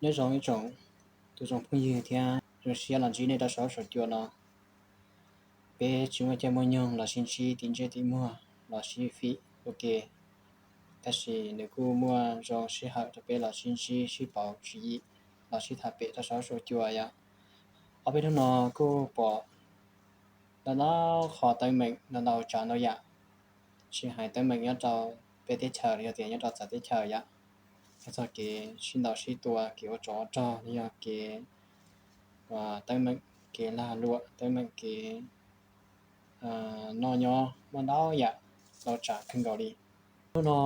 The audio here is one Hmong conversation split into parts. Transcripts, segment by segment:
Nyob zoo ib tsoom tus zoo phooj ywg thiab zoo siab los ntsib nej rau saum huab saum cua no. Peb tsis muaj caij muaj nyoog los sib ntsib tim ntsej tim muag los sib fim ua ke, tab sis nws kuj muaj zoo sij hawm rau peb los sib ntsib sib pauv tswv yim los sib tham pem rau saum huab saum cua yom. Ob peb hnub no kuj pom ntau ntau qhov teeb meem ntau ntau tsav ntau yam, tsis hais teeb meem nyob rau peb teb chaws los yog tias nyob rau txawv teb chaws yom, hais txog kev sib ntaus sib tua, kev ua tsov ua rog los yog kev teeb meem, kev lag luam, teeb meem kev noj nyob, muaj ntau yam ntau tsav kawg nkaus li. Hnub no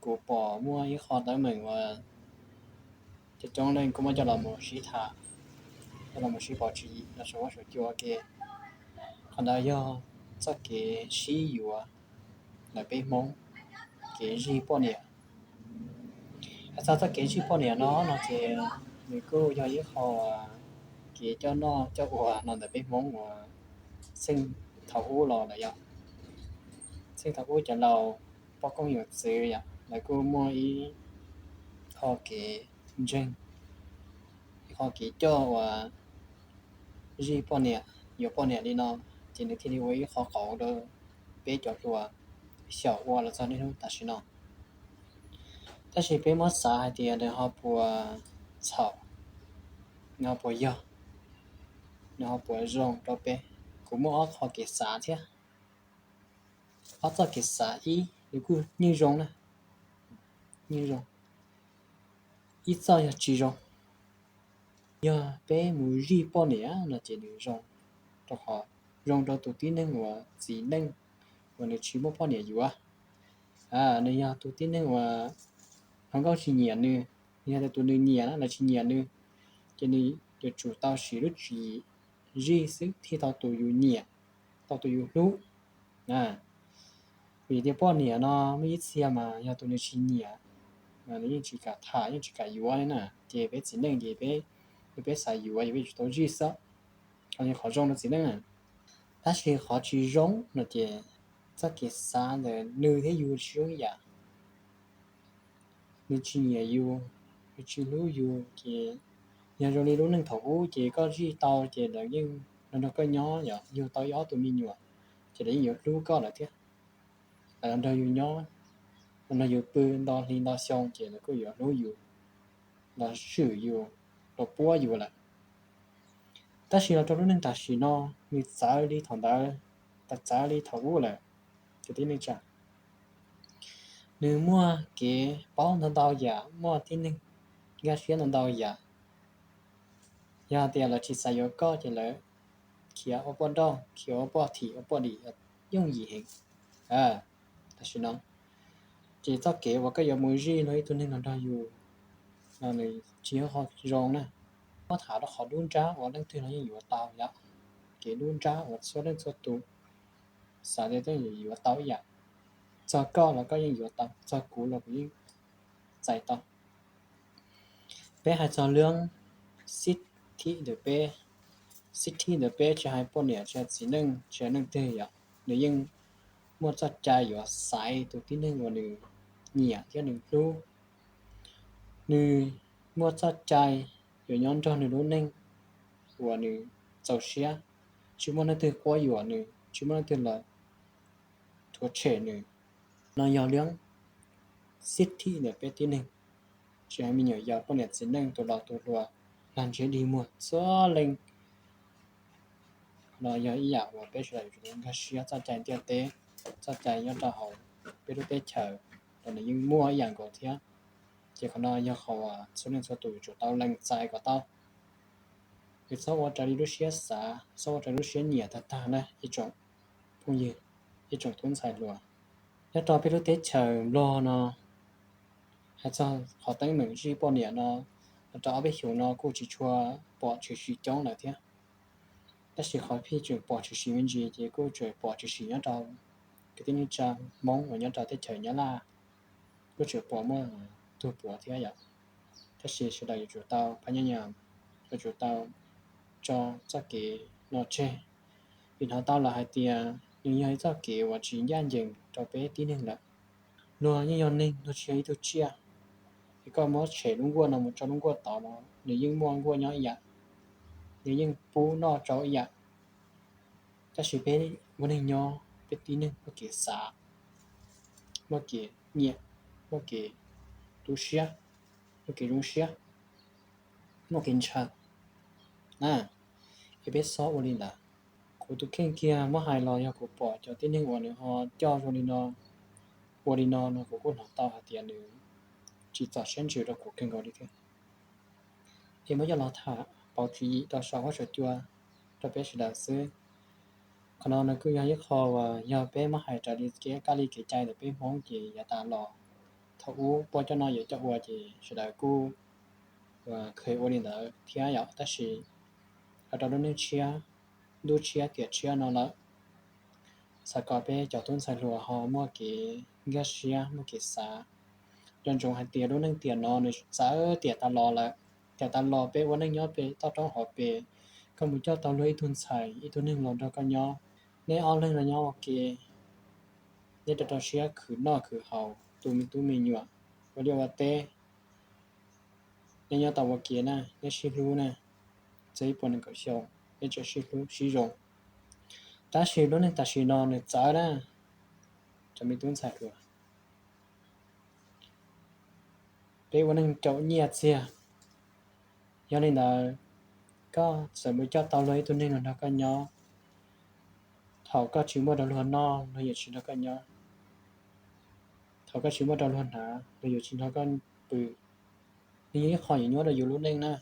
kuv pom muaj ib qho teeb meem uas coob coob leej kuj muab coj los mus sib tham, coj los mus sib pauv tswv yim los saum huab saum cua ke. Qhov ntawd yog txoj kev sib yuav ntawm peb Hmoob, kev zij poj niam. Hais txog txoj kev zij poj niam no no ces nws kuj yog ib qho kev coj noj coj ua no ntawm peb Hmoob uas txheej thaum ub los lawm yom. Txheej thaum ub cov laus poj koob yawm txwv yom, lawv kuj muaj ib qho kev ntseeg, ib qho kev coj uas zij poj niam, yuav poj niam li no, ces nws thiaj li ua ib qho qauv rau peb cov hluas xyaum ua los txog niaj hnub tam sim no. Tab sis peb muab xav hais tias nws ho puas txhaum, nws ho puas yog, nws ho puas zoo rau peb. Kuv muaj ob qho kev xav thiab. Ob txoj kev xav, ib, nws kuj yeej zoo na, yeej zoo. Ib txoj yog tsis zoo. Yog peb mus zij poj niam no ces nws zoo, rau qhov zoo rau tus tib neeg uas txiv neej uas nws tsis muaj poj niam yuav. Nws yog tus tib neeg uas hluas nkauj tsis nyiam nws, yog tias tus nws nyiam na lawv tsis nyiam nws, ces nws yuav tsum tau siv lub tswv yim zij xwb thiaj tau tus yus nyiam, tau tus yus hlub. Vim tias poj niam no muaj ib txhia mas yog tus nws tsis nyiam, nws yeej tsis kam tham yeej tsis kam yuav li na, ces peb txiv neej ces peb, yog peb xav yuav ces peb yuav tsum tau zij xwb. Qhov zoo rau txiv neej na. Tab sis qhov tsis zoo no ces txoj kev xav ntawm nws thiab yus tsis zoo ib yam. Nws tsis nyiam yus, nws tsis hlub yus ces yog zoo li lub neej thaum ub ces koj zij tau ces lawv yeej los nrog koj nyob, yog yug tau ib ob tus me nyuam ces lawv yeej yuav hlub koj lawm thiab. Lawv los nrog yus nyob, los nrog yus pw nto hli nto xyoo ces lawv kuj yuav hlub yus, los swm yus, los puab yus lawm. Tab sis los rau lub neej tam sim no, nws txawv li thaum ntawd, txawv li thaum ub lawm. Ces tib neeg tsa, nws muaj kev paub ntau ntau yam, muaj tib neeg nkag siab ntau ntau yam. Yog tias lawv tsis xav yuav koj ces lawv khiav ua poj nrauj, khiav ua poj thim, ua poj dim, yooj yim heev. Tam sim no ces txoj kev uas koj yuav mus zij luag ib tug neeg los nrog yus no nws tsis yog qhov zoo na. Muab tham rau qhov dub nrab uas leej twg los yeej yuav tau yom. Kev dub nrab uas txhua leej txhua tus xav tias twb yuav tau ib yam. Txog koj los koj yeej yuav tau, txog kuv los kuv yeej txais tau. Peb hais txog lub sib thib ntawm peb, sib thib ntawm peb tsis hais poj niam tsis hais txiv neej tsis hais leej twg yom, nws yeej muaj txoj cai yuav xaiv tus tib neeg uas nws nyiam thiab nws hlub. Nws muaj txoj cai yuav nyob nrog nws lub neej uas nws txaus siab, tsis muaj leej twg quab yuam nws, tsis muaj leej twg los rhuav tshem nws. No yog lub sib thib ntawm peb tib neeg, tsis hais me nyuam yaus, poj niam txiv neej, tus laus tus hluas, lag ntshiab dig muag txhua leej. No yog ib yam uas peb sawv daws yuav tsum nkag siab. Txoj cai ntiaj teb, txoj cai nyob rau hauv peb lub teb chaws los nws yeej muaj ib yam nkaus thiab. Ces qhov no yog qhov uas txhua leej txhua tus yuav tsum tau lees txais kom tau. Es txhob ua raws li lub siab xav, txhob ua raws li lub siab nyiam tag tag na ib tsoom phooj ywg, ib tsoom tub ntxhais hluas. Nyob rau peb lub teb chaws Nplog no, hais txog qhov teeb meem zij poj niam no, los rau ob peb xyoos no kuj tsis tshua pom tshwm sim coob lawm thiab. Tab sis qhov pheej tseem pom tshwm sim me ntsis ces kuj tseem pom tshwm sim nyob rau kwv tij neej tsa Hmoob uas nyob rau teb chaws Nyab Laj, kuj tseem pom muaj tuag puav thiab yom. Tab sis sawv daws yuav tsum tau phab nyab nyam, yuav tsum tau tso txoj kev no tseg, vim hnov tau lawm hais tias nws yog ib txoj kev uas tsis ncaj ncees rau peb tib neeg lawm. Luag yeej yog neeg, luag tsis yog ib tug tsiaj. Es koj muab tshem lub nkuaj no mus rau lub nkuaj tod no, nws yeej muaj nkuaj nyob ib yam, nws yeej pub noj tsau ib yam. Tab sis peb ua neeg nyob, peb tib neeg muaj kev xav, muaj kev nyiam, muaj kev tu siab, muaj kev zoo siab, muaj kev ntshaw na. Es peb txhob ua li ntawd. Kuv tus kheej kiag muab hais los yog kuv pom cov tib neeg uas nws ho coj zoo li no, ua li no no kuv kuj hnov tau hais tias nws tsis txom siab ntsws rau kuv kawg nkaus li thiab. Es muab coj los tham pauv tswv yim rau saum huab saum cua rau peb sawv daws xwb. Qhov no nws kuj yog ib qho uas yog peb muab hais raws li kev kab li kev cai ntawm peb Hmoob ces yav tas los thaum ub puab coj noj yuav coj ua ces sawv daws kuj kheev ua li ntawd thiab yom, tab sis los rau lub neej tshiab, ntuj tshiab tiam tshiab no lawm, xav kom peb cov tub ntxhais hluas ho muaj kev nkag siab, muaj kev xav. Nco ntsoov hais tias lub neej tiam no nws txawv tiam tas los lawm. Tiam tas los peb ua neej nyob pem toj roob hauv pes, koj mus coj tau luag ib tug ntxhais ib tug neeg los nrog koj nyob, neb ob leeg los nyob ua ke, neb rau rau siab khwv noj khwv haus, tu me tub me nyuam, ua liaj ua teb, neb nyob tau ua ke na, neb sib hlub na, txog ib puas nees nkaum xyoo neb tseem sib hlub sib zoo. Tab sis lub neej tam sim no nws txawv na, cov me tub ntxhais hluas, peb ua neeg caum nyiaj txiag. Yog li ntawd, koj txawm mus coj tau luag ib tug neeg los nrog koj nyob, thaum koj tsis muaj rau luag noj, luag yuav tsis nrog koj nyob. Thaum koj tsis muaj rau luag hnav, luag yuav tsis nrog koj pw. Nws yog ib qho nyuaj nyuaj rau yus lub neej na.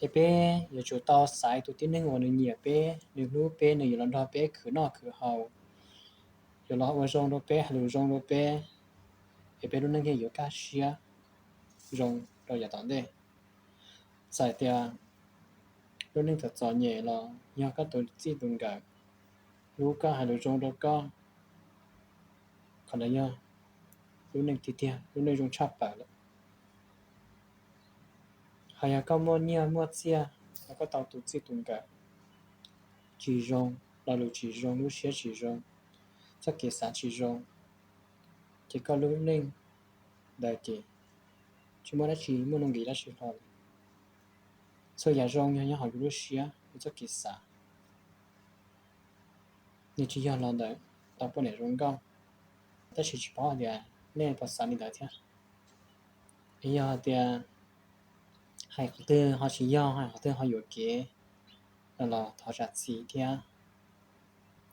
Es peb yuav tsum tau xaiv tus tib neeg uas nws nyiam peb, nws hlub peb, nws yuav los nrog peb khwv noj khwv haus, yuav los ua zoo rau peb, hais lus zoo rau peb, es peb lub neej thiaj yuav kaj siab zoo rau yav tom ntej. Txawm tias lub neej txom txom nyem los yog koj tus txij tus nkawm hlub koj, hais lus zoo rau koj, qhov ntawd yog lub neej tiag tiag, lub neej zoo tshaj plaws lawm. Ho yog koj muaj nyiaj muaj txiaj los koj tau tus txij tus nkawm tsis zoo, lo lus tsis zoo, lub siab tsis zoo, txoj kev xav tsis zoo, ces koj lub neej ntawd ces tsis muaj dab tsi, muaj nuj nqis dab tsi hlo li. Txhua yam zoo yog nyob hauv yus lub siab, yus txoj kev xav. Nws tsis yog los ntawm tau poj niam zoo nkauj, tab sis tsis paub hais tias nej puas xav li ntawd thiab. Es yog hais tias hais qhov twg ho tsis yog, hais qhov twg ho yuam kev los thov zam txim thiab.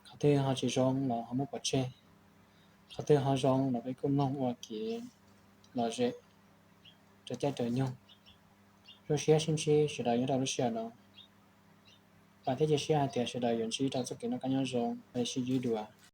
Qhov twg ho tsis zoo los ho muab pov tseg, qhov twg ho zoo los peb kuj mloog ua kev lom zem, raws caij raws nyoog. Zoo siab sib ntsib sawv daws nyob rau lub sij hawm no, vam thiab cia siab hais tias sawv daws yuav ntsib rau txoj kev noj qab nyob zoo, sib ntsib dua.